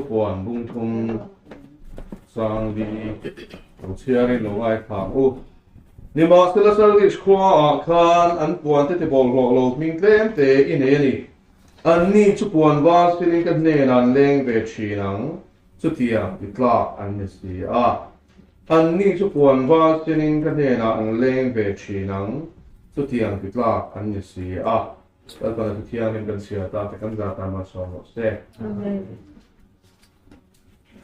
Puan bung thum sang li lo chhiarin lo ngaithla ang u. Nimahsela Sardis khuaah khan an puan te tibawlhhlawh lo hming tlem te i nei a ni. Anni chu puan var silin ka hnenah an leng ve thin ang, chutiang ti tlak an ni si a. Anni chu puan var silin ka hnenah an leng ve thin ang, chutiang ti tlak an ni si a. Lalpana thu thianghlim kan chhiar ta te kan zah tan malsawm rawh se. Amen.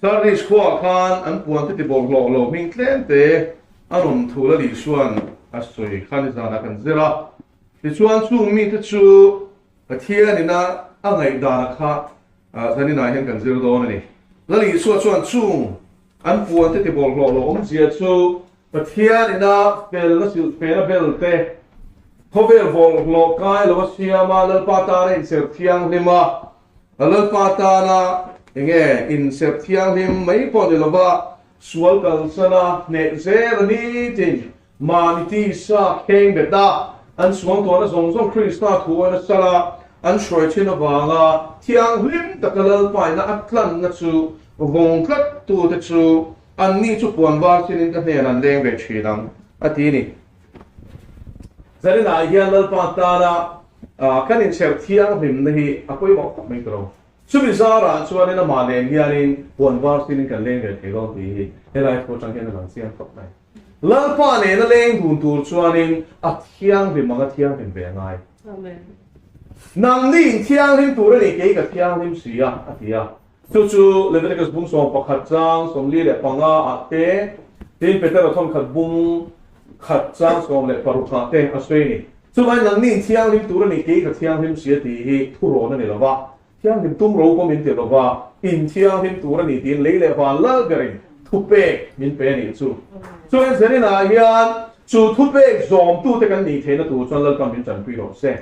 Sardis khuaah khan an puan te tibawlhhlawh lo hming tlem te a rawn thu Lal Isua'n a sawi kha nizanah kan zir a. Tichuan chung mite chu Pathian ina a ngaihdana kha zaninah hian kan zir dawn a ni. Lal Isua chuan chung an puan te tibawlhhlawh lo awmzia chu Pathian ina felna silhfena bel te, khawvel bawlhhlawh kai lo a siam a, Lalpa tana inserh thianghlim a, Lalpa tana enge inserh thianghlim mai pawh ni lova sual kalsan a, hneh zel a ni tin mahni tisa kheng bet a, an suang tuahna zawng zawng Krista thu awina sala an hruai thin avanga thianghlim taka Lalpa ina a tlanna chu vawng tlat tute chu Anni chu puan var sinin ka hnenah an leng ve thin ang, a ti ni. Zaninah hian Lalpa tana kan inchherh thianghlimna hi a pawimawh khawp mai ta lo. Chumi zarah chuanin amah nen hianin puan var sinin kan leng ve thei dawn tih hi helai thu atang hian a lang chiang khawp mai. Lalpa nena leng dun tur chuanin a thianghlim ang a thianghlim ve a ngai. Nangni in thianghlim tur a ni, kei ka thianghlim si a, a ti a. Chu chu Leviticus bung 11 chang 45 ah te, tin Petera thawnkhat bung khat chang 16 ah te a sawi a ni. Chuvangin nangni in thianghlim tur a ni, kei ka thianghlim si a tih hi thurawn a ni lo va, thianghlim tum ro pawh min ti lo va, in thianghlim tur a ni tiin lei leh van lal berin thupek min pe a nih chu. Chuan Zerina hian chu thupek zawmtute kan nih theihna tur chuan Lalpan min tanpui rawh se.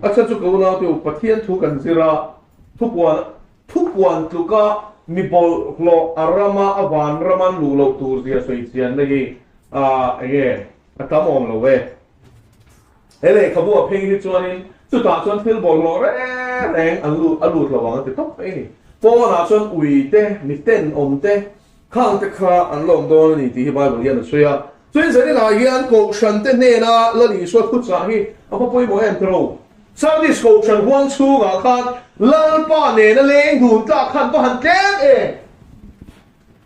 A chhan chu ka unaute u, Pathian thu kan zir a, Thupuan thupuan tluka mi bawlhhlawh a rama a van rama an luh loh tur zia sawi chianna hi a enge a tam awm lo e. He lehkhabu a phei hi chuanin chutah chuan thil bawlhhlawh reng reng an lut a lut lo ang a ti tawp mai a ni. Pawnah chuan ui te, mi tenawm te, khang te kha an la awm dawn a ni tih hi Bible hian a sawi a. Chuin zaninah hian Kohhran te hnena Lal Isua thuchah hi a va pawimawh em tiro? Sardis Kohhran huang chhungah khan Lalpa nena leng dun tlak khan va han tlem em?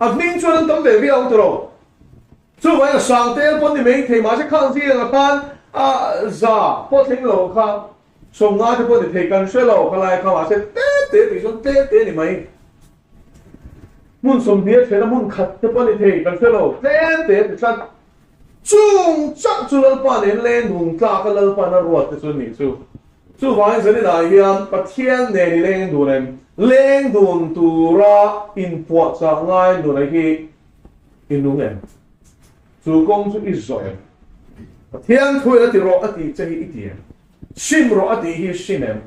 A hming chuan an tam ve viau ang tiro? Chuvangin a sang tel pawn ni mai thei mahse khang zingah khan a za pawh thleng lo kha 50 te pawh ni thei kan hre lo khalai kha mahse tlem te tih chuan tlem te ni mai. Hmun 20 a thlen a hmun khat te pawh ni thei kan hre lo tlem te ti tlat. Chung chauh chu Lalpa nen leng dun tlak a Lalpa'n a ruat te chu nih chu. Chuvangin zaninah hian Pathian nen i leng dun em? Leng dun tura inpuahchah ngai nuna hi i nung em? Chu kawng chu i zawh em? Pathian thuin a ti rawh a tih che hi i ti em? Sim rawh a tih hi sim em?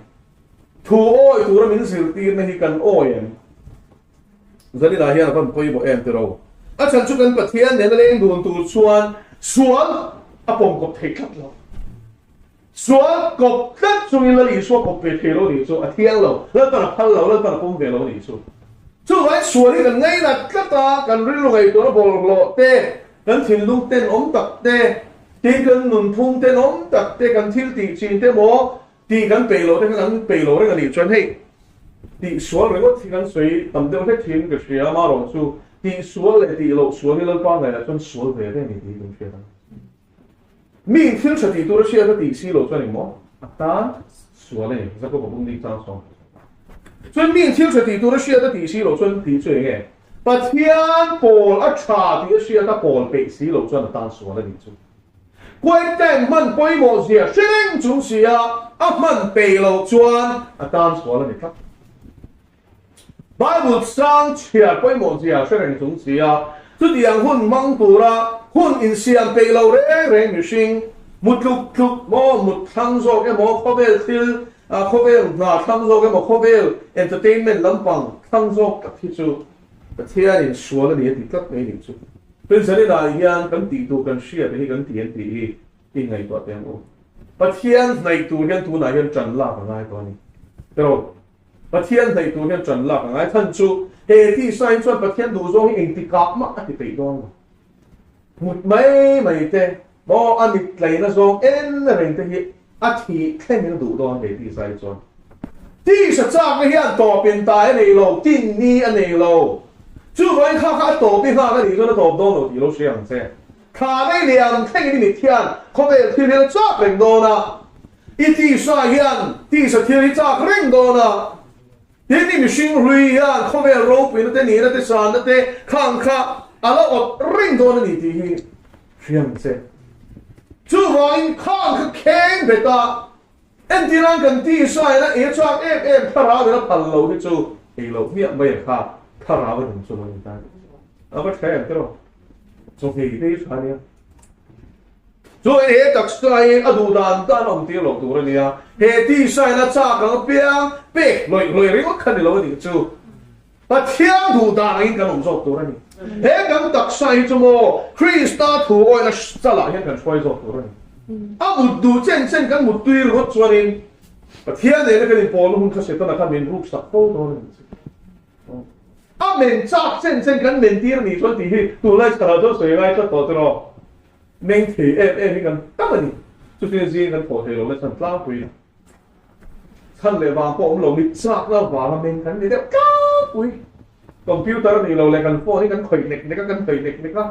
Thu awi tura min zirtirna hi kan awi em? Zaninah hian a van pawimawh em tiro? A chhan chu kan Pathian nena leng dun tur chuan sual a pawm kawp thei tlat lo. Sual kawp tlat chungin Lal Isua kawp ve thei lo nih chu a thiang lo, Lalpan a phal lo, Lalpan a pawm ve lo nih chu. Chuvangin sual hi kan ngainat tlat a, kan rilru ngaihtuahna bawlhhlawh te, kan thinlung tenawm tak te, tin kan nunphung tenawm tak te, kan thil tih chin te maw, Tih kan peih loh te kha kan peih lo reng a nih chuan hei tih sual ringawt hi kan sawi tam deuh hlek thin ka hria amarawh chu tih sual leh tih loh sual hi Lalpa ngaihah chuan sual ve ve a ni tih hi kan hriat ang. Mi in thil tha tih tur a hriat a tih si loh chuan engmaw a tan sual a ni Jakob a bung dik chang sawm. Chuan mi in thil tha tih tur a hriat a tih si loh chuan tih chu enge Pathian pawl a tha tih a hriat a pawl peih si loh chuan a tan sual a nih chu. Kuaiteng hman pawimawh zia hre reng chung sia a hman peih loh chuan a tan sual a ni tlat. Bible sang chhiar pawimawh zia hre reng chung sia chutiang hun hmang tura hun insiam peih lo reng reng mihring mu tluk tluk maw, mut thlang zawk emaw, khawvel thil, khawvel hna thlang zawk emaw, khawvel entertainment lampang thlang zawk tak hi chu Pathianin sual a ni a ti tlat mai nih chu. Pensarinah hian kan tih tur kan hriat hi kan ti an tih hi i ngaihtuah teh ang u. Pathian hnaih tur hian tunah hian ṭan lak a ngai tawh a ni. Pero Pathian hnaih tur hian ṭan lak a ngai. Chhan chu He tisa hi chuan Pathian duhzawng hi engtikah mah a ti peih dawn lo. Mut mai mai te maw a mit tleina zawng en reng te hi a thih thlengin a duh dawn he tisa hi chuan. Tisa chakna hian tawpin tai a nei lo, tin ni a nei lo. Chuvangin kha kha a tawp i nghak a nih chuan a tawp dawn lo tih lo hria ang che. Thla nei lian thlengin i mit hian khawvel thil hian a chak reng dawn a, i tisa hian tisa thil hi chak reng dawn a. Tin, i mihring hlui hian khawvel ropuina te, nihna te, sanna te khang kha a la awt reng dawn a ni tih hi hria ang che. Chuvangin khang kha kheng bet a, entirang kan tisa in a ei chak em em thlarau in a phal lo hi chu ei loh hmiah mai a kha thlarau a nung chu mai ta. A va tha em tiraw? Chawhmeh te hi tha nia. Chuan he taksa hi a duh dan dan awm tir lo tur a nia. He tisa in a chak ang apiang pek hlawih hlawih ringawt kha ni lo a nih chu. Pathian duh dan angin kan awm zawk tur a ni. He kan taksa hi chu maw Krista thu awihna chalah hian kan hruai zawk tur a ni. A mut duh chen chen kan mut tui ringawt chuanin Pathian nena kan inpawlna hun kha Setana khan min ruksak fo dawn a nih chu. A men chak chen chen kan men tir a nih chuan tih hi tunlai chhanah chuan sawi ngai tlat tawh tiraw. Meng thei em em hi kan tam a ni. Chutin zing kan thawh thei lo na chhan tlangpui chhan leh vang pawh awm lo mit chakna vanga meng kan ni deuh tlangpui. Computer a nih lo leh kan phone hi kan khawih nek nek a, kan khawih nek nek a,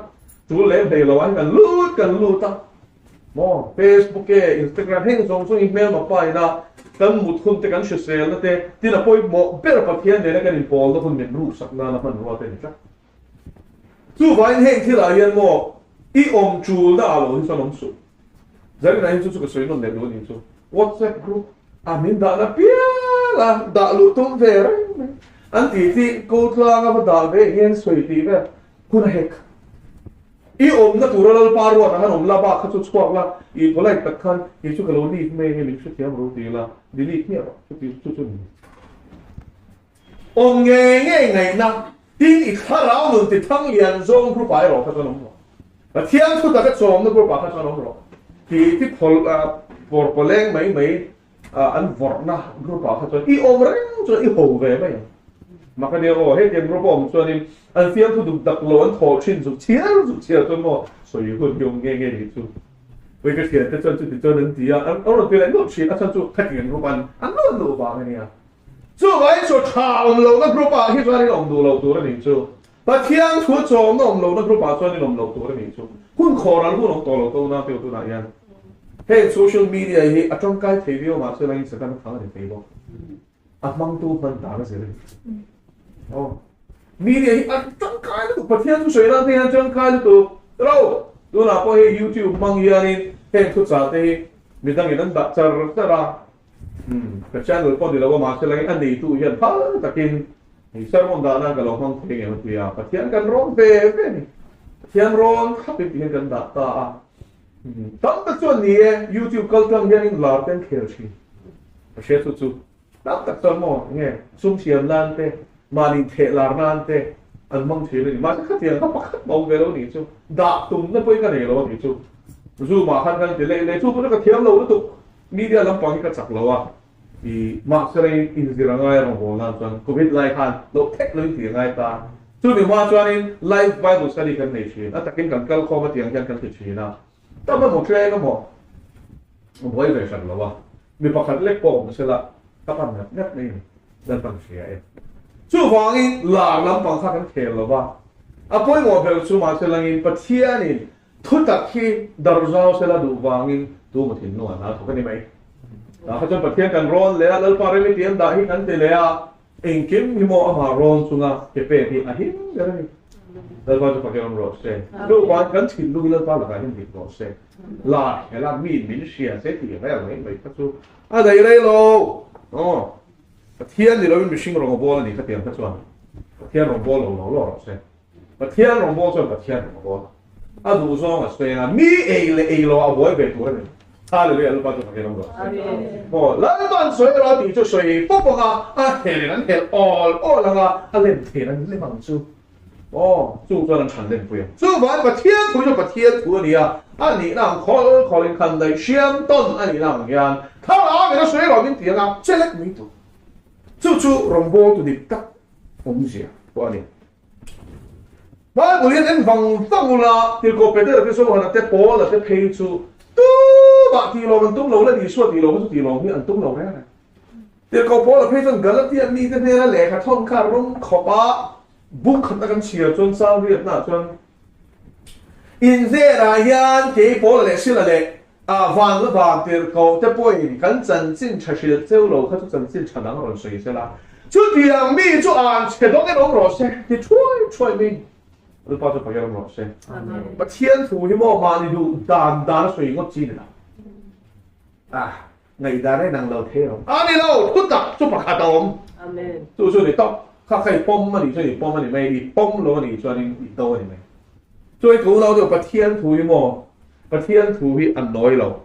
tul lem hlei lo ah hian kan lut kan lut a. Maw Facebook e, Instagram heng zawng zawng hi hmelma pa ina kan mut hun te kan hriselna te tin a pawimawh ber Pathian nena kan inpawlna hun min ruksak nana hmanrua te a ni tlat. Chuvangin heng thilah hian maw i awm tulna ah lo hi chuan awm suh. Zarina hi chu chu ka sawi nawn leh duh a nih chu. WhatsApp group a min dahna pial a dah luh tum ve reng mai. An tih tih ko tlanga va dah ve hian sawi tih vel hun a hek. I awmna tura Lalpa ruat ang an awm la bak kha chu chhuak la, i polite tak khan kei chu ka lo leave mai ange min hrethiam ro ti la, delete hmiah rawh chuti chu chu ni. Awm ngei ngei ngaihna tin i thlarau nun ti thang lian zawng group ah erawh kha chuan awm rawh. Pathian thu taka chawmna group ah kha chuan awm rawh. Ti ti phawlh pawr pawleng mai mai an vawrhna group ah kha chuan i awm reng chuan i ho ve mai ang. Mak a nia aw, hetiang group a awm chuanin an fiamthu duk dak lo an thawh thin zuk chhiar zuk chhiar chuan maw sawi hun hi awm nge nge nih chu. Ui ka thiante chuan chuti chuan an ti a, an rawn ti leh nup thin a chhan chu khatiang group an an rawn luh vang a nia. Chuvangin chu tha awm lohna group ah hi chuan in awm duh lo tur a nih chu. Pathian thu chawmna awm lohna group ah chuan in awm loh tur a nih chu. Hun khawral hun awm tawh lo to na teu tunah hian heng social media hi a tangkai thei viau mahse langin Satan a thang a ni thei bawk. A hmangtu hman dan a zir a ni. Aw. Media hi a tangkai lutuk Pathian thu sawi nan te hian tangkai lutuk. Ro tunah pawh hei YouTube hmang hianin heng thuchah te hi midangin an dah char char a. Umm ka channel pawh ni lo a mahse langin a neitu hian phal takin hei sermon dah nan ka lo hmang thei ngem a ti a, Pathian kan rawn ve ve a ni. Pathian rawn thlapin ti hian kan dah ta a. Umm tam tak chuan ni e YouTube kal tlang hianin lar te an khel thin. Ka hria chu chu tam tak chuan maw enge sum siam nan te mahni theh lar nan te an hmang thin a ni. Mahse khatiang kha pakhat mah awm ve lo a nih chu dah tumna pawhin ka nei lo a nih chu. Zoom ah khan kan ti leh leh chu pawh chu ka thiam lo lutuk. Media lampang hi ka chak lo a, i mahse rei inzir a ngai rawngbâwl nan chuan Covid lai khan loh thek lo in tih a ngai ta. Chumi hma chuanin live Bible study kan nei thin, a takin kan kal khawm a tiang hian kan ti thin a, tam emaw tleng emaw a buai ve hran lo a, mi pakhat lek pawh awm sela ka pan ngat ngat mai a ni, Lalpan hria e. Chuvangin lar lampang kha kan khel lo va, a pawimawh ber chu mahse langin Pathianin Thu tak hi darzau sela duh vangin tu maw thinlung an hna thawk a ni mai. Tah kha chuan Pathian kan rawn leh a, Lalpa rem i ti an dah hi kan ti leh a, engkim hi maw amah rawn chunga ke pek hi a him ber a ni. Lalpa chu fakin awm rawh se. Chuvang kan thinlung hi Lalpa lakah hian dik rawh se. La hela mi min hria se tih rel mai mai kha chu a daih rei lo. Aw, Pathian ni loin mihring rawng a bawl a ni kha tiang kha chuan Pathian rawng bawl lo lo lo rawh se. Pathian rawngbâwl chuan Pathian rawngbâwl a duh zawng a sawi a, mi ei leh ei lo a buai ve tur a ni. Hallelujah, Lalpa chu fakin awm rawh se. Aw, Lalpa'n sawi rawh a tih chu sawi pawp ang a, a helin an helh awl awl ang a, a lem thein an lem ang chu. Aw, chung chuan an chhan lem pui ang. Chuvangin Pathian thu chu Pathian thu a ni a, a nihna ang khawl khawlin khan daih hriam tawn a nihna ang hian Thlarau in a sawi rawh min ti ang a, che lek mai tur. Chu chu rawngbâwltu dik tak awmzia. pawh a ni. Bible hian en vang vang ula, Tirhkoh Petera te Johana te Paula te phei chu tumah tih lawm an tum lo la, Isua tih lawm hi chu tih lawm hi an tum lo reng reng. Tirhkoh Paula phei chuan Galatia mite hnena lehkha thawn kha rawng khawp a, bung khatna kan chhiar chuan chang riatnaah chuan inhnenah hian kei Paula leh Sila leh a van la van tirhkoh te pawhin kan chanchin tha hrilh cheu lo kha chu chanchin tha dang rawn sawi sela, chutiang mi chu an chhe dawng en awm rawh se ti thuai thuai mai Lalpa chu Pathian awm rawh se. Pathian thu hi maw mahni duh dan dan a sawi ngawt chi ni lo. Ah, ngaihdan a inang lo thei lo. A ni lo, thu tak chu pakhat a awm. Amen. Chu chu ni tawp. Kha kha i pawm a nih chuan i pawm a ni mai, i pawm lo a nih chuanin i do a ni mai. Chu i thu lo deuh Pathian thu hi maw? Pathian thu hi a nawi lo.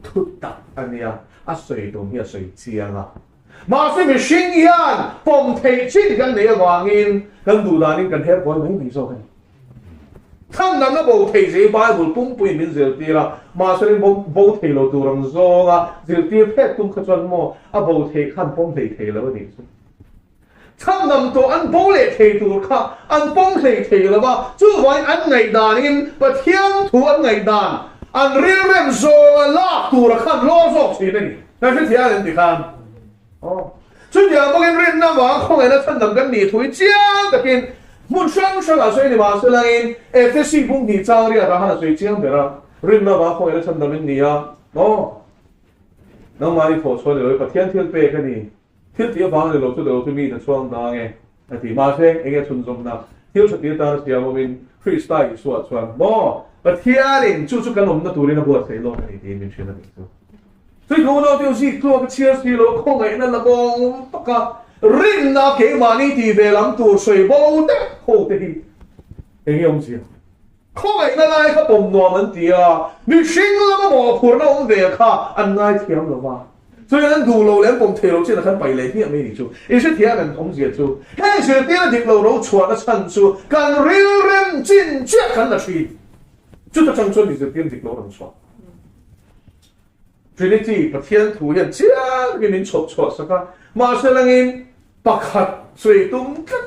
Thu tak a nia, a sawi tum hi a sawi chiang a. Mahse mihring hian pawm theih chin kan nei avangin kan duh danin kan her kawi mai mai zawk a ni. Thangdamna bo thei zei Bible pumpuiin min zirtir a, mahse rin bo bo thei lo tur ang zawnga zirtir phet tum kha chuan maw a bo theih khan pawm hlei thei lo a nih chu. Chhandam tawh an bo leh thei tur kha an pawm hlei thei lo va, chuvangin an ngaihdanin Pathian thu an ngaihdan an rilrem zawnga lak tura khan lawr zawk thin a ni. Kan hrethiam em ti khan? Aw. Chutiang bawkin rinna vang khawngaihna chhandam kan nih thu hi chiang takin hmun hrang hrangah sawi ni mahse langin Efesi bung hnih chang riatah khan a sawi chiang ber a, rinna vang khawngaihna chhandam in ni a. Aw. Nangmahni thawh chhuah ni lo hi Pathian thil pek a ni. Thil tih avang ni lo chu lo chu mi ta chhuang dang e a ti. Mahse, enge chhunzawmna thil tha tir tan a siam awmin Krista Isua chuan maw Pathianin chu chu kan awmna turin a buatsaih lawk a ni tiin min hrilh a nih chu. Chui ka unau te zik tluak a chhiar si lo khawngaihna la bawng tak a rinna keimahni tih ve lam tur sawi bo deuh ho te hi enge awmzia? Khawngaihna lai kha pawm nuam an ti a, mihring lama mawhphurhna awm ve kha an ngaithiam lo va. Chuan an duh lo leh an pawm thei lo chin a khan paih leh hmiah mai ni chu. I hrethiam em awmzia chu? Heng zirtirna dik lo ro chhuahna chhan chu kan rilrem chin chiah kan la thin. Chuta chang chuan mi zirtirna dik lo rawn chhuah. Trinity, Pathian thu hian chiang takin min chhawp chhuah sak a, mahse langin pakhat sawi tum tlat,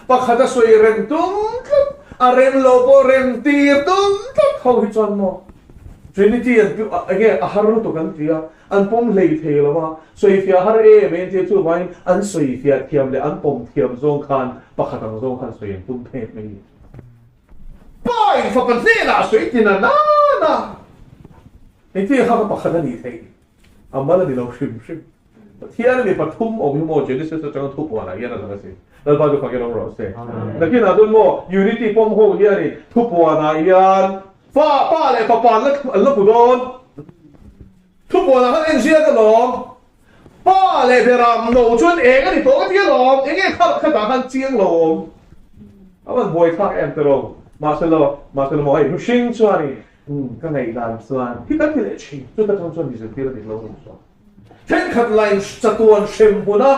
pakhat a sawi rem tum tlat, a rem lo pawh rem tir tum tlat ho hi chuan maw Trinity an pi enge a har lutuk an ti a, an pawm hlei thei lo a, sawi fiah har em em tia chuvangin an sawi fiah thiam leh an pawm thiam zawng khan pakhat ang zawng khan sawi an tum phek mai a ni. Pa in fapa hnenah sawi ti na na na. Engtin kha ka pakhat a nih theih? A mal a ni lo hrim hrim. Pathian a mi pathum awm hi maw Genesis atanga thu puanah hian a lang a si. Lalpa chu fakin awm rawh se. Nakinah chuan maw Unity pawm ho hianin thu puanah hian fa pa leh fapa an la an la hmu dawn. Thu puanah khan enziak alawm. Pa leh beram no chuan eng a ni tawh ka ti alawm. Enge kha khatah khan chiang lo awm. A van buai thlak em tiraw. Mahse lo mahse lo maw hei mihring chuanin Umm, ka ngaihdan chuan hi kan ti leh thin, chuta tang chuan mi zirtir a dik lo reng chuan. Thenkhat lain chatuan hrem hmuna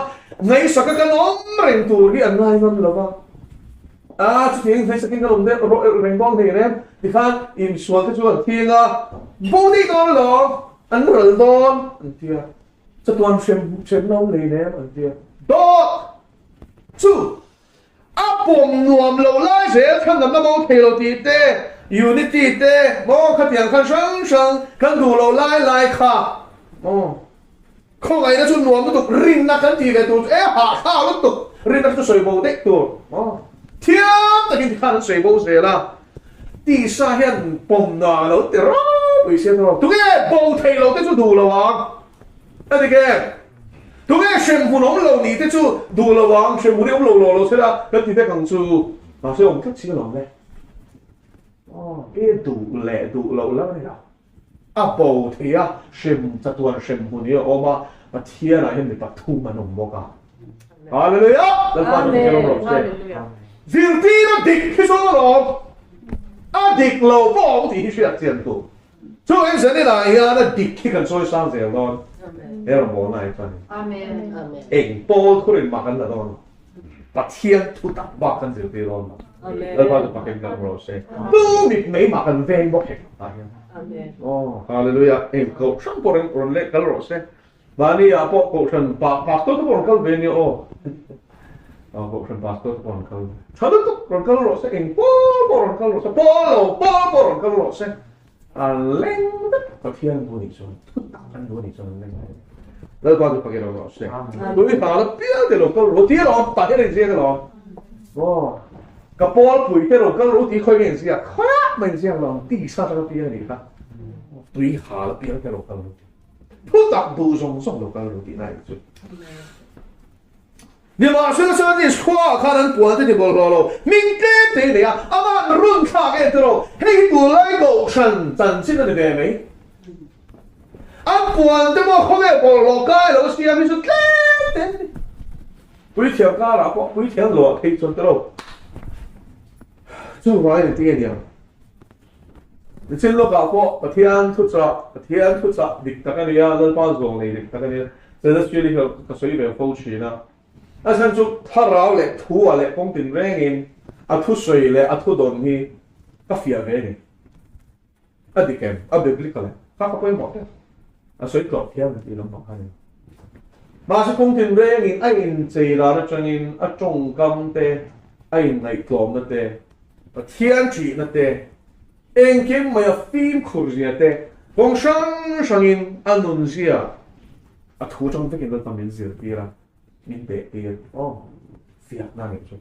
ngaihsaka kan awm reng tur hi an ngai ngam lo va. A, chutiang ngaihsakin kan awm deuh reng dawn hlei rem, tikhan insual te chu an thing a, bo daih dawn alawm, an ral dawn an ti a, chatuan hrem hremna awm hlei nem an ti a, dawt chu A pawm nuam lo lai zel khan lam la bo thei lo tih te, unity te, maw khatiang khan hrang hrang kan duh lo lai lai kha maw khawngaihna chu nuam lutuk rinna kan tih ve tur chu e hahthla lutuk rinna chu sawi bo daih tur maw thiam takin tikhan an sawi bo zel a tisa hian pawm na lo ti ropui sia tawh tunge bo thei lo te chu duh lo ang a dik em? Tunge hremhmun awm lo nih te chu duh lo ang, hremhmun hi awm lo lo lo se la kan ti vek ang chu. Mahse awm tlat si alawm le. Aw, e duh leh duh loh lam a ni lo. A bo thei a, hrem chatuan hremhmun hi a awm a, Pathianah hian mi pathum an awm bawk a. Hallelujah! Lalpa chu Pathian awm rawh se. Zirtir a dik hi zawng alawm. A dik lo pawh awm tih hi hriat chian tur. Chu in zanin ah hian a dik hi kan sawi sang zel dawn. He rawngbawlna hi chuan eng pawl thurin mah kan la dawn lo. Pathian thu tak bak kan zirtir dawn lo. Lalpa chu pakin kan rawh se. Tu mit mai mah kan veng bawk hek tah hian. Oh, hallelujah. Eng kohhran pawh rawn leh kal rawh se. Mahni ah pawh kohhran pastor te pawh rawn kal ve nia aw. Kohhran pastor te pawh rawn kal tha lutuk rawn kal rawh se, eng pawl pawh rawn kal rawh se, pawl lo pawl pawh rawn kal rawh se, an leng vek Pathian duh anih chuan, thu tak an duh anih chuan an leng vek. Lalpa chu fakin awm rawh se. Tui hna la pial te lo kal rawh ti alawm, tah hian a inziak alawm. Aw, ka pawl pui te lo kal rawh ti khawi nge inziak? Khawiah mah inziak lo ang, tisa atanga pial anih kha. Tui ha la pial te lo kal rawh ti. Thu tak duh zawng zawng lo kal rawh tihna anih chu. Nimahsela Sardis khuaah khan an puan te ti bawlhhlawh lo, hming tlem te i nei a, amah run thlak em tiraw? Hei hi tunlai kohhran chanchin a ni ve mai. An puan te pawh khawvel bawlhhlawh kai lo siam hi chu tlem te an ni. Puithiam karah pawh puithiam lo ah phei chuan tiraw? Chuvangin engtin nge niang? Nichin lawkah pawh Pathian thuchah, Pathian thuchah dik tak a nia, Lalpa zawng nei dik tak a nia, Celestial hi ka sawi ve fo thin a. A chhan chu thlarau leh thu-ah leh kawng tinrengin a thusawi leh a thudawn hi ka fiah ve a ni. A dik em? A biblical em? Kha ka pawimawh ber. A sawi tlawh thiam tih lampang kha a ni. Mahse kawng tinrengin a inchei dan atangin a tawngkam te, a inngaihtlawmna te, Pathian ṭihna te, engkim mai a fimkhur zia te, kawng hrang hrangin a nun zia a thu ṭang vekin Lalpa min zirtir a, min behtir. Aw, fiakna a nih chu.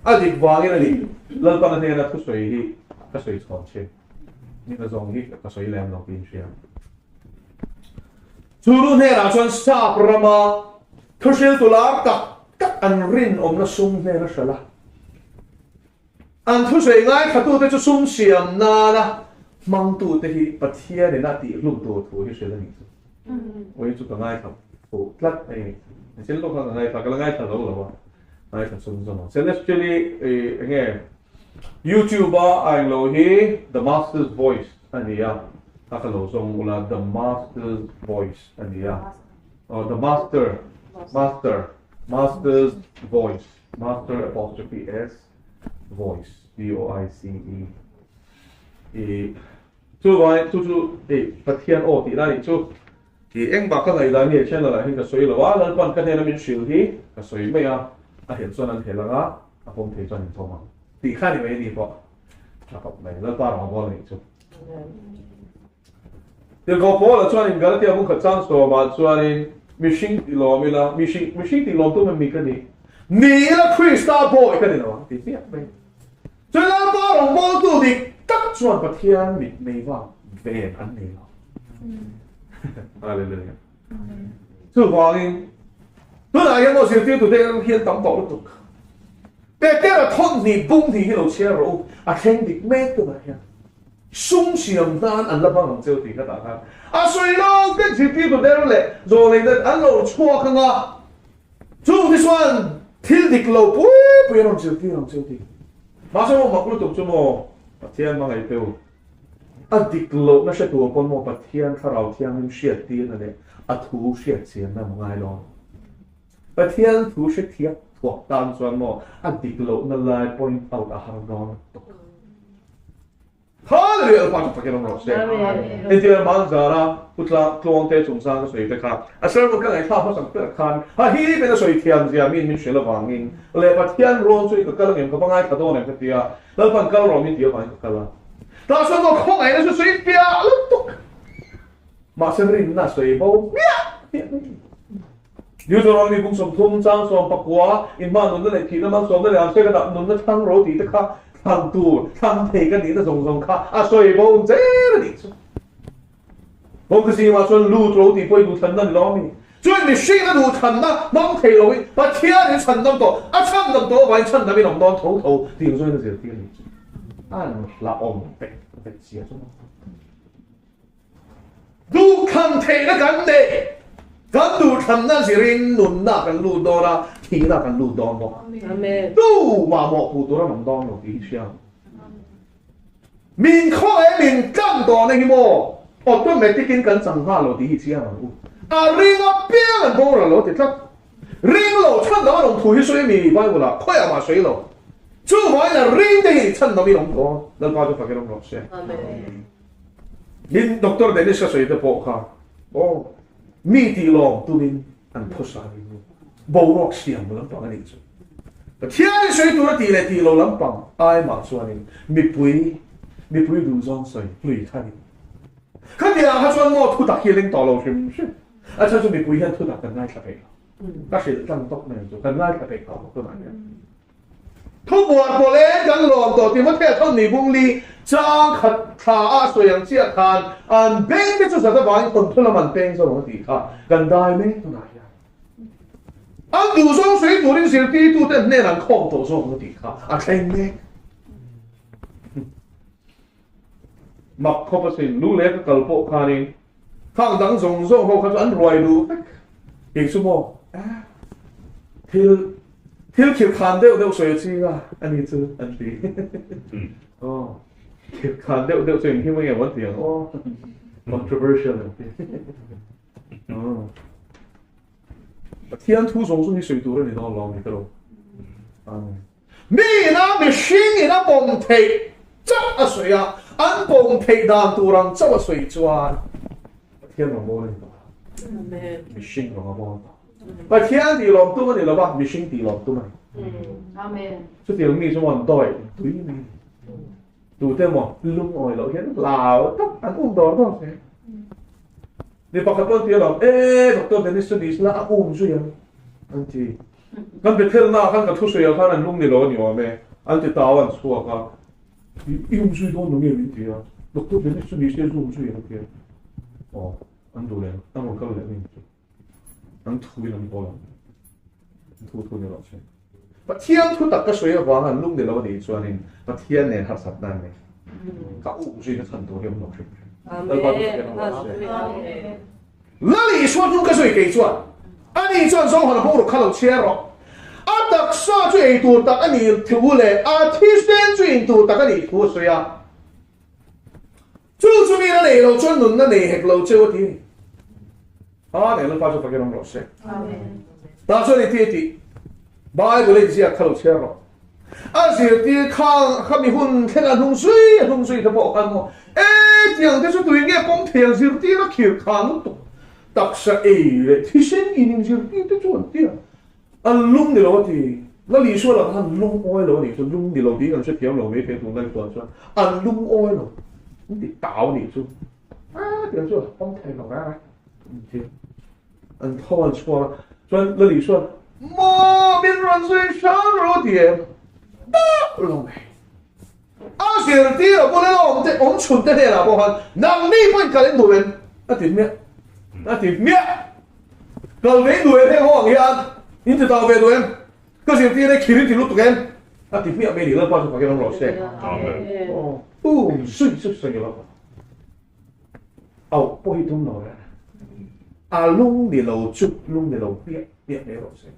A dik vangin a ni, Lalpana hnena thusawi hi ka sawi chhawn thin. Nihna zawng hi ka sawi lem lo tiin hria. Chu nu hnenah chuan Sap rama thuhriltu lar tak tak an rinawmna sum hnen a hralh a. An thusawi ngaithlatute chu sum siam nana hmangtute hi Pathianin a tihhlum tur thu hi hrilh a nih chu. Ui chu ka ngaithla fuh tlat a ni. Thil lawk kha ka ngaithla, ka la ngaithla zo lo a, ngaithla chhung zawng ang. Celestial-i eng nge YouTube-a a englo hi The Master's Voice a ni a, a ka lo zawng ula The Master's Voice a ni a. Oh, The Master, Master, Master's Voice. Master apostrophe S voice V-O-I-C-E i chuvangin chu chu i Pathian aw tih lai chu i engmah ka ngaihdan hi channel ah hian ka sawi lo a, Lalpan ka hnena min hrilh hi ka sawi mai a, a helh chuan an helh ang a, a pawm thei chuan in pawm ang tih kha ni mai a ni pawh a kawp mai Lalpa rawng a bawl a nih chu. Tirhkoh Paula chuanin Galatia bungkhat chang sawmah chuanin, Mihring tih lawm ila, mihring, mihring tih lawm tum em mi ka ni? Ni ila Krista bawi ka ni lo ang ti hmiah mai. Chuan Lalpa rawngbawltu dik tak chuan Pathian mit nei vang ven an nei lo. Hallelujah. Chuvangin, tunah hian maw zirtirtute hian tam tawh lutuk. Petera thawnhnih bunghnih hi lo chhiar rawh u, a thleng dik mek tunah hian. Sum siam hnan an la hmang ang cheu tih khatah khan a sawi lo vek zirtirtu der leh zawhneihna an lo chhuak ang a, chung te chuan thil dik lo pui pui an rawn zirtir ang cheu tih. Mahse maw mak lutuk chu maw Pathian hmangaih teu a dik lohna hre tur pawn maw Pathian thlarau thianghlim hriattirna leh a thu hriatchianna a ngai lo. Pathian thu hre thiak thuak tan chuan maw a dik lohna lai point out a har dawn lutuk. Hallelujah Lalpa chu takin awm rawh se. Entir Manzara Pu Tluangte chungchang ka sawi te kha a sermon ka ngaihthlak hmasak ber khan ha hi min a sawi thiam zia min min hrilh avangin leh Pathian rawn chu i ka kal angem ka va ngaithla dawn em ka ti a Lalpan kal rawh min ti avangin ka kal a tah chuan maw khawngaihna chu sawi piah lutuk mahse rinna sawi bo hmiah hmiah mai. Deuteronomy bung 30 chang 19 inhma nunna leh thihna malsawmna leh an sawi ka dah nunna thlang ro tih te kha thlang tur thlang thei ka nihna zawng zawng kha a sawi bo zel a nih chu. Bawngka zingah chuan lut ro tih pawh i duhthlanna ni lo a mi? Chuan mihringna duhthlanna hmang thei lo hi Pathian in chhandam tawh, a chhandam tawh avangin chhandam in awm dawn tho tho tih ang zawngin a zirtir a nih chu. An hlauhawm vek vek sia chu. Duhthlan theihna kan nei. Kan duhthlanna zirin nunna kan lut dawn a, thihna kan lut dawn bawk. Tu mamawh puh tur an awm dawn lo tih hi hria ang. Min khaw e min tlang dawn e hi maw automatic in kan chang nghal lo tih hi chiang ang u. A ring apiang an boral lo ti tlat. Ring lo chhandam an awm thu hi sawi mi Bible ah khawiah mah sawi lo. Chuvangin a ring te hi chhandam in awm dawn. Lalpa chu fakin awm rawh se. Amen. Min Doctor Dennis ka sawi te pawh kha aw mi tih lawm tumin an phusa a ni. Boruak siam lampang a nih chu. Pathianin sawi tur a tih leh tih lo lampang ai mah chuanin mipui mipui duhzawng sawi hlui kha a ni. Khatiang kha chuan maw thutak hi a leng tawh lo hrim hrim. A chhan chu mipui hian thutak kan ngaithla peih lo. Ka hrilh tlang tawp mai ang chu, kan ngaithla peih tawh lo tunah hian. Thubuar pawh leng kan lawm tawh tih maw thei thawn ni bung li chang khat thla a sawi ang chiah khan an beng te chu zat avangin thawnthu lam an peng zawk ang a tih kha kan dai mek tunah hian. An duhzawng sawi turin zirtirtute hnen an khawm tawh zawk ang a tih kha a thleng mek. Mak khawp asin, lu leh ka kal pawh khanin khang dang zawng zawng ho kha chu an ruai duh vek. Kei chu maw thil thil khirh khan deuh deuh sawi a ching a, ani chu an ti. Aw, khirh khan deuh deuh chu engkim enge an ti ang aw, controversial an ti. Pathian thu zawng zawng hi sawi tur a ni dawn lo ni ka lo. Amen. Mi ina mihring in a pawm theih chauh a sawi a, an pawm theih dan tur ang chauh a sawi chuan Pathian rawn bawl a ni tawh lo. Mihring rawn a bawl tawh. Pathian tih lawm tum a ni lo va, mihring tih lawm tum a ni. Amen. Chutiang mi chu an dawi tui mai a ni. Tute maw lungawi loh hian hlau tak an um dawr dawr hle. Mi pakhat pawh an ti alawm, E, Doctor Dennis chu ni sela a um zui ang an ti. Kan Bethel-na ah khan ka thusawi ah khan an lung ni lo a ni awm e, an ti tau an chhuak a. I um zui dawn lo nge min ti a, Doctor Dennis chu ni se zu um zui ang a ti a. Aw, an duh leh an rawn kal leh mai ang chu. An thu in an haw ang. An thu thu ni rawh se. Pathian thu tak ka sawi avanga an lung ni lo a nih chuanin Pathian nen harsatna an nei. Ka um zui na chhan tur hi a awm lo hrim hrim. Lalpa chu Pathian a awm rawh se. Lal Isua hnung ka sawi kei chuan ani chuan Zohana bungruk kha lo chhiar rawh. A taksa chu ei tur tak a nih thu leh a thisen chu in tur tak a nih thu a sawi a. Chu chu mi na nei lo chuan nunna nei hek lo cheu a ti a ni. A nei Lalpa chu fakin awm rawh se. Tah chuan i ti a tih Bible a inziak kha lo chhiar rawh. A zirtir kha kha mi hun thleng a hnung zui a hnung zui te pawh khan maw e tiang te chu tui nge pawm thei ang zirtir a khir khan lutuk taksa ei leh thisen in inzirtir te chu an ti a. An lung ni lo a ti. Lal Isua lakah khan lung awi lo a nih chu, lung ni lo tiin kan hrethiam lo mai thei tunlai chuan chuan an lung awi lo. An ti tau a nih chu. A tiang chu a pawm thei lo reng a. An ti. An tho an chhuak a. Chuan Lal Isua'n, Maw min rawn zui hram rawh a ti em? Tak lo mai. A zirtir a bula awm te, awm chhun te hnenah pawh khan nangni pawhin kal in duh em? A ti hmiah. A ti hmiah. Kal ve in duh em heng ho ang hian in ti tau ve duh em? Ka zirtir e khir in ti lutuk em? A ti hmiah mai ni Lalpa chu fakin awm rawh se. Amen. Aw, um zui chu sawi lo. Auh pawh hi tum lo reng. A lung ni lo chu lung ni lo hmiah hmiah mai rawh se.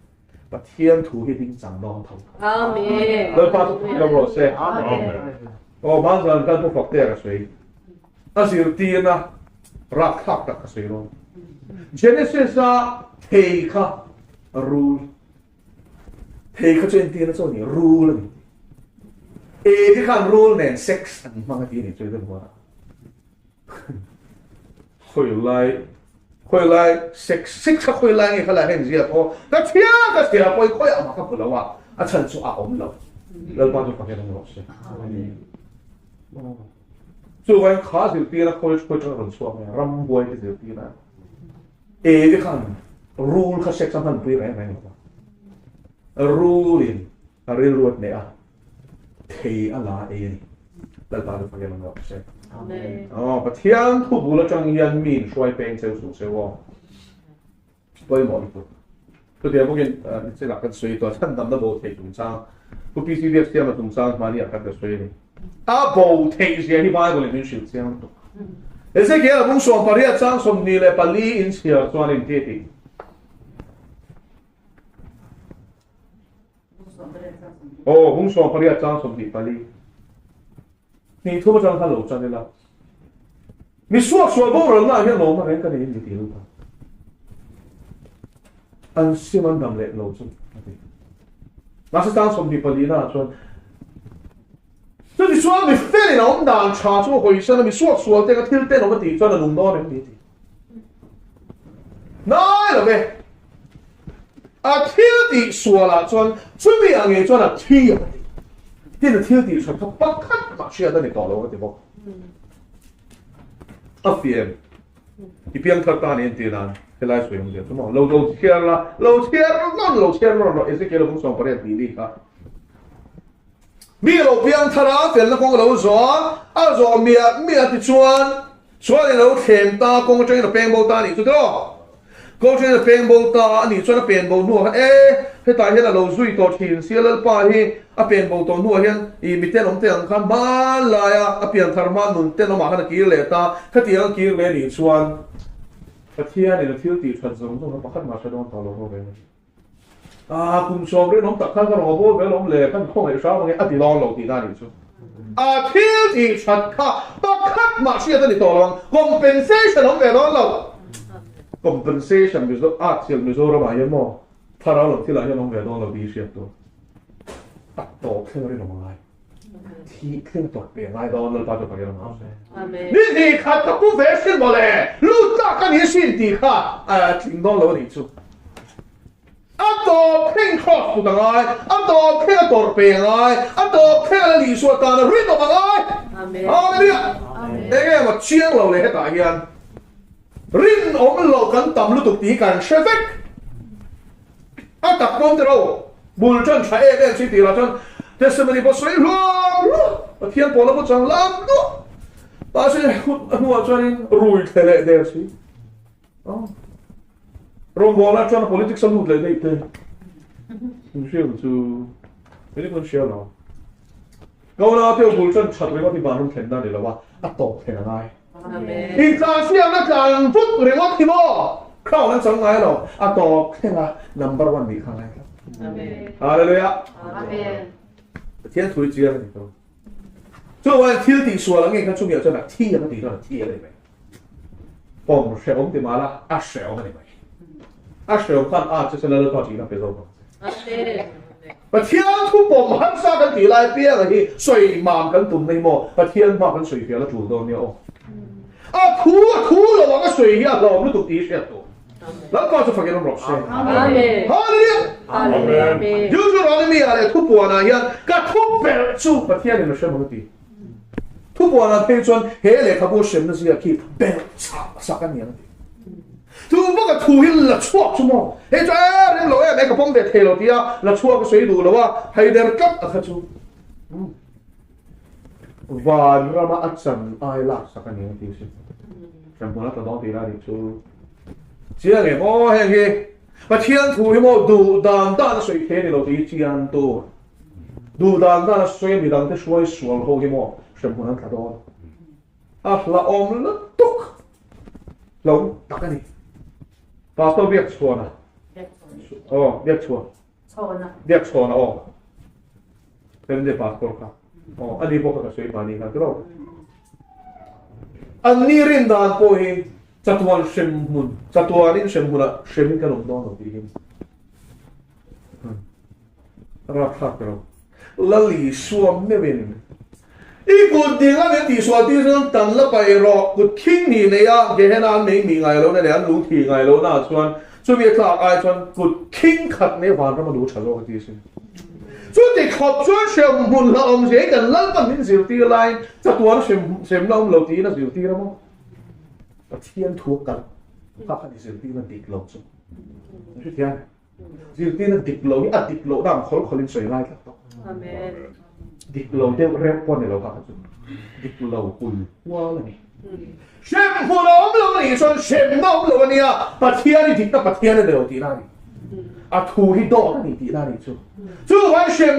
Pathian thu hi ding chang dawn tho. Amen. Lalpa chu thut lam rawh se. Amen. Aw hmanzan khan pu Faktea ka sawi. A zirtirna rakthlak tak ka sawi rawn. Genesis a thei kha rul. Thei kha chu entirna chu a ni, rul a ni. Evi khan rul nen sex an hmang a ti a ni chu Eden huanah. Khawi lai khawi lai sex sex kha khawi lai nge kha lai heng ziak aw ka chhia ka chhia pawi khawi ah mah ka hmu lo a a chhan chu a awm lo Lalpa chu fakin awm rawh se chuvangin kha zirtir a khawi khawi tang rawn chhuak nge rambuai te zirtir a Evi khan rul kha sex a hmanpui reng reng lo va rulin a rilru a hneh a thei a la ei a ni. Lalpa chu fakin awm rawh se. Amen. Aw, Pathian thu bul atang hian mi in hruai peng cheu suh cheu aw. Pawimawh lutuk. Chutiang bawkin nichinah kan sawi tawh chhandamna bo thei chungchang Pu PC Biaksiama chungchang hmani ah khan ka sawi a ni. A bo theih zia hi Bible in min hrilh chiang lutuk. Ezekiel a bung 18 chang 24 in chhiar chuan in ti a tih. Aw, bung 18 chang 24. Hnih thum atang khan lo chan ila. Mi suak sual boralna ah hian lawmna reng ka nei in mi ti lut a. An sim an dam leh lo chu a ti. Mahse chang 24 na ah chuan chuti chuan mi felin a awm dan tha chu a hawisan a mi suak sual te ka thil tenawm a tih chuan a nung dawn em ni ti. Nai lo ve. A thil tih sualah chuan chumi ang ngei chuan a thi a ti. Tin a thil tih that kha pakhat mah hriat a ni tawh lo a ti bawk. A fiam i piangthar ta ni entir nan helai sawi awm zia chu maw lo lo chhiar la lo chhiar nawn lo chhiar nawn rawh Ezekiel a bung 18 tih ni kha. Mi lo piangthar a felna kawng a lo zawh a, a zawh miah miah tichuan chuan i lo thlem ta kawng atangin a peng bo ta a nih chu tiraw? Kawng atangin a peng bo ta a nih chuan a pen bo hnuah khan e hetah hian a lo zui tawh thin sia Lalpa hi a pen bo tawh hnuah hian i miten awm te ang khan hmanlaia a pianthar hma nun tenawmah khan a kir leh ta khatiang a kir leh nih chuan Pathianin a thil tih that zawng zawng kha pakhat mah hre dawn tawh lo ho reng a ni. A kum sawm rinawm tak khan ka rawn bawl vel awm le, kan khawngaih hram ange a ti dawn lo tihna a nih chu. A thil tih that kha pakhat mah hriat a ni tawh lo ang, compensation awm ve dawn lo. Compensation Mizo a thil Mizoramah hian maw thlarau lam thilah hian awm ve dawn lo tih hi hriat tur. A tawp thleng rinawm a ngai. Thih thleng tawp ve ngai dawn Lalpa chu fakin awm se. Ni hnih khat ka pu ve sin mawle, lut tak ka ni sin tih kha a tling dawn lo a nih chu. A tawp thleng cross put a ngai, a tawp thleng a tawrh pe a ngai, a tawp thleng a la Isua tana rinawm a ngai. Hallelujah! Eng emaw chiang lo leh hetah hian rinawm lo kan tam lutuk tih hi kan hre vek. A tak pawn tiro bul tan tha em em si tih lah chuan testimony pawh sawi hluam hluam, Pathian pawhna pawh chang lam hluam. Mahse hnuah chuanin rui thle leh der si. Rawngbawlna chuan politics a lut leh daih te. In hriat chu eng kan hria lo. Kauna te bul tan that ringawt hi vanram thlen na ni lo a, a tawp thlen a ngai. In tlan siamna tlan vut ringawt hi maw crown an chang ngai lo, a tawp thleng a number one nih kha ngai tlat. Hallelujah. Pathian thu hi chiang a ni to. Chuan thil tih sual ang nge kha chumi ah chuan a thi ang a tih chuan a thi a ni mai. Pawm hrehawm ti mah la, a hrehawm a ni mai. A hrehawm khan a che se Lalpa tihna pe zawk ang che. Pathian thu pawm harsa kan tih lai pianga hi sawi mam kan tum na hi maw Pathian hma kan sawi fiah la tul dawn nia aw. A thu a thu lo ang a sawi hi a hlawm lutuk tih hi hriat tur. Lalpa chu fakin awm rawh se. Hallelujah! Deuteronomy ah leh thupuanah hian ka thu perh chu Pathianin a hrem ang a ti. Thupuanah phei chuan he lehkhabu hremna ziak hi belh chah sak a ni ang a ti. Chu bawka thu hi la chhuak chu maw? Hei chu e ring lo em e ka pawm ve thei lo tia la chhuak a sawi duh lo a, haider tlat a kha chu van rama a chan ai lak sak a ni ang ti si. Hremhmun a tla dawn tih lai nih chu. Chiang em aw heng hi Pathian thu hi maw duh dan dan a sawi thei a ni lo tih hi chian tur. Duh dan dan a sawi a midangte hruai sual ho hi maw hremhmun an tla dawn. A hlauhawm lutuk lo tak a ni. Pastor Biakchhuana. Aw, Biakchhuan. Biakchhuana aw. Seventh pastor kha. Aw, ani pawh kha ka sawi mahni khan tiraw. An ni rin dan pawh hi chatuan hremhmun, chatuanin hremhmunah hremin kan awm dawn lo tih hi. Rapthlak tiraw. Lal Isua meuhin I kut ding a min tihsual tir chuan tan la paih rawh, kut khing hnih nei a Gehenna an mei mih ngai lohna leh an lu thih ngai lohna ah chuan chumi a tlak ai chuan kut khing khat nei vanram a lu tha zawk a ti sin. Chuti khawp chuan hremhmun hla awm zia hi kan Lalpan min zirtir laiin chatuan hremna awm lo tiin a zirtir a maw? Pathian thu a kalh kha khan i zirtirna dik lo chu. Hrethiam? Zirtirna dik lo hi a dik loh dan khawl khawlin sawi ngai tlat tawh. Dik lo deuh reuh pawh a ni lo kha kha chu. Dik lo hul hual a ni. Hremhmun a awm lo a nih chuan hremna awm lo a nia, Pathian hi dikna Pathian a ni lo tihna a ni. A thu hi dawt a ni tihna a nih chu. Chuvang hrem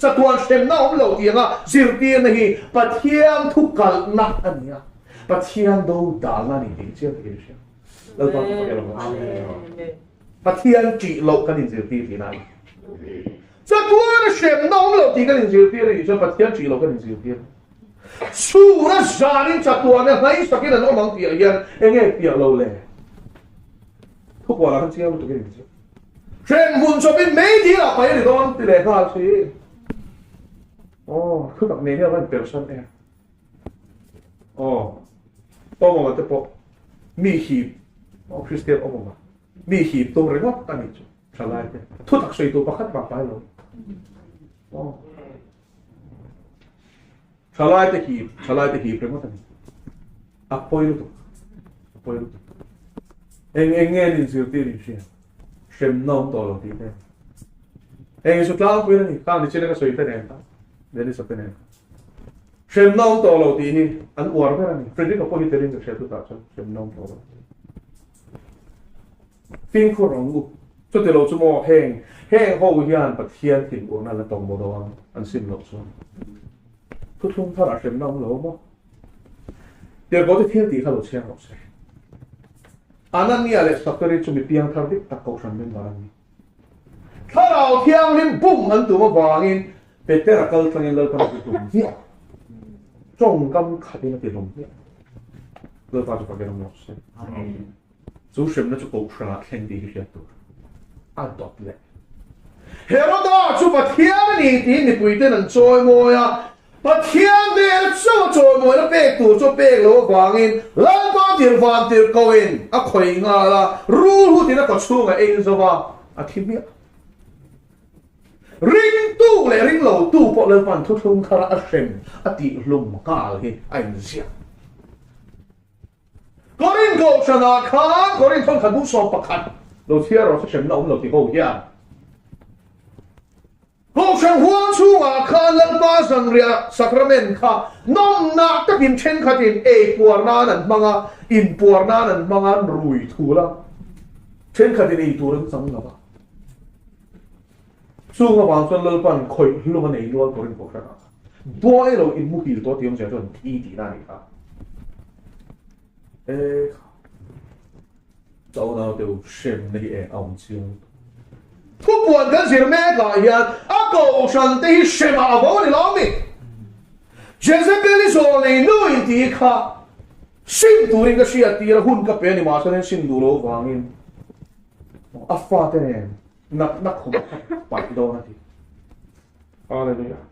chatuan hremna awm lo tih anga zirtirna hi Pathian thu kalhna a ni a, Pathian do dalna a ni tih hi chiang takin i hria. Lalpa chu fak emaw se. Pathian ṭih loh kan inzirtir tihna a ni. Chatuan a hremna awm lo tih kan inzirtir a nih chuan Pathian ṭih loh kan inzirtir. Chhun a zanin chatuan a hlaisakin an awm ang tihah hian eng nge piah lo le? Thupuanah khan chiang lutuk in inzir. Hremhmun chawpin meidil ah pai a ni dawn ti leh nghal si. Aw, thutak nen hian a va inperhsan em. Aw, awm awm te pawh mi hip, aw Kristian awm awm a, mi hip tum ringawt a nih chu. Thalai te. Thu tak sawi tur pakhat mah pai lo. Aw. Thalai te hip, thalai te hip ringawt a ni. A pawi lutuk. A pawi lutuk. Eng eng nge nin zirtir in hria? Hremna awm tawh lo tih te. Eng chu tlangpui a ni. Khang ni chin ka sawi te nen kha. Dennis-a te nen kha. Hremna awm tawh lo tih hi an uar ber a ni. Frederick-a pawh hi telin ka hria chutah chuan hremna awm tawh lo. Fimkhur ang u. Chuti lo chu maw heng heng ho hian Pathian thinurna la tawng maw dawn an sim loh chuan. Thuthlung tharah hremna awm lo maw? Tirhkoh te thil tih kha lo chhiar rawh se. Anania leh Safiri chu mi piangthar dik tak kohhran member an ni. Thlarau Thianghlim bum an tum avangin Petera kal tlangin Lalpan a ti hlum hmiah. Tawngkam khatin a ti hlum hmiah. Lalpa chu fakin awm rawh se. Chu hremna chu kohhranah thleng tih hi hriat tur a dawt leh. Heroda chu Pathian a ni tiin mipuiten an chawimawi a, Pathian hnena chauh a chawimawina pek tur chu a pek loh avangin Lalpa tirh vantirhkohin a khawih nghal a, rul hutin a kawchhungah ei zo va, a thi hmiah. Ringtu leh ringlotu pawh Lalpa'n thuthlung thara a hrem a tihhlum nghal hi a inziak. Korin kohhranah khan Korin thawnkhat bu 11 lo chhiar rawh se hremna awm lo ti ho hian Kohhran huang chhungah khan Lalpa zanriah sacrament kha nawmnah takin thenkhatin ei puar nan an hmang a, in puar nan an hmang a, an rui thul a, thenkhatin ei tur an chang lo va. Chung avang chuan Lalpa'n khawih hlum a nei nual Korin kohhranah khan buai lo in muhil tawh tih awmzia chuan thi tihna a nih kha. E kha. Ka unaute u, hremna hi eng a awm chiang lutuk. Thupuan kan zir mekah hian a kohhran te hi hremah a bo a ni lo mi? Jezebel-i zawlnei nu in tih kha sim turin ka hriat tir a, hun ka pe a ni mahse nen sim duh lo vangin a fate nen natna khum a paih dawn a ti. Hallelujah.